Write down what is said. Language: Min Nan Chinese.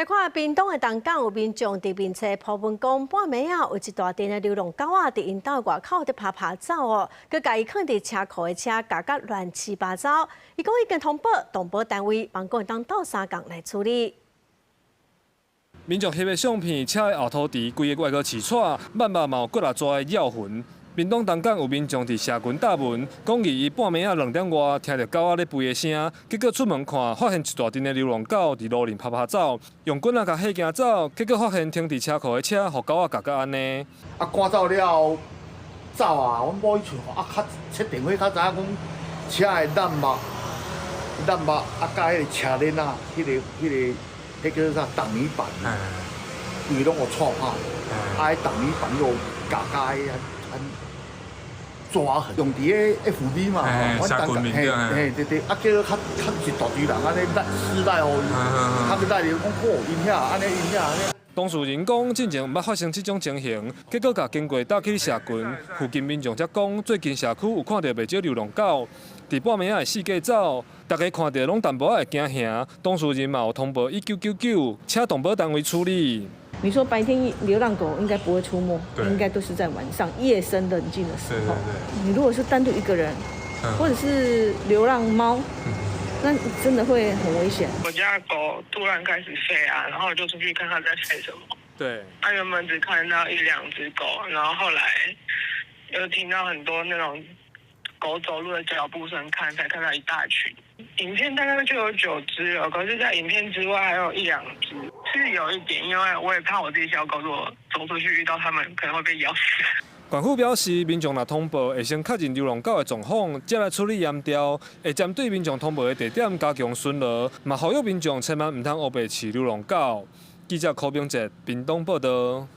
來看屏東的東港有民眾佇面冊 po 文講，半暝仔有一大陣的流浪狗仔佇𪜶兜外口佇趴趴走哦，閣共伊囥佇車庫的車咬甲亂七八糟。伊講已經通報動保單位，幫講會當鬥相共來處理。民眾翕的相片，車的後塗池規个外閣飼蔡，慢慢嘛有幾若逝的咬痕。屏東東港有民眾佇社群貼文，講伊半暝仔2點外聽著狗仔咧吠的聲，結果出門看，發現一大陣的流浪狗佇路面趴趴走，用棍仔共嚇驚走，結果發現停佇車庫的車，予狗仔咬甲按呢。啊，趕走了後，走啊！阮某去揣，啊，較切電話較知影講車的擋木、擋木啊，佮彼个車鏈仔，彼个、彼个、彼叫做啥？擋泥板，規攏予挫破，啊，彼擋泥板又咬甲彼按抓痕，用佇咧 FB 嘛，阮當嘿嘿對對，啊，結果較較一大堆人按呢來私來予伊，較閣來講好，𪜶遐按呢𪜶遐按呢。當事人講，進前毋捌發生這種情形，結果共經過貼去社群，附近民眾才講，最近社區有看著袂少流浪狗，佇半暝仔會四界走，大家看著攏淡薄仔會驚嚇。當事人嘛有通報1999，請動保單位處理。你說白天流浪狗應該不會出沒，應該都是在晚上夜深人靜的時候。你如果是單獨一個人，或者是流浪貓，那真的會很危險。我家狗突然開始吠啊，然後我就出去看它在吠什麼。它原本只看到一兩隻狗，然後後來又聽到很多那種狗走路的腳步聲，看才看到一大群。影片大概就有九隻了，可是，在影片之外還有一兩隻，是有一點，因為我也怕我自己小狗如果走出去遇到它們，可能會被咬死。縣府表示，民眾若通報，會先確認流浪狗的狀況，才來處理驗調。會針對民眾通報的地點加強巡邏，嘛呼籲民眾千萬毋通烏白飼流浪狗。記者柯明哲，屏東報導。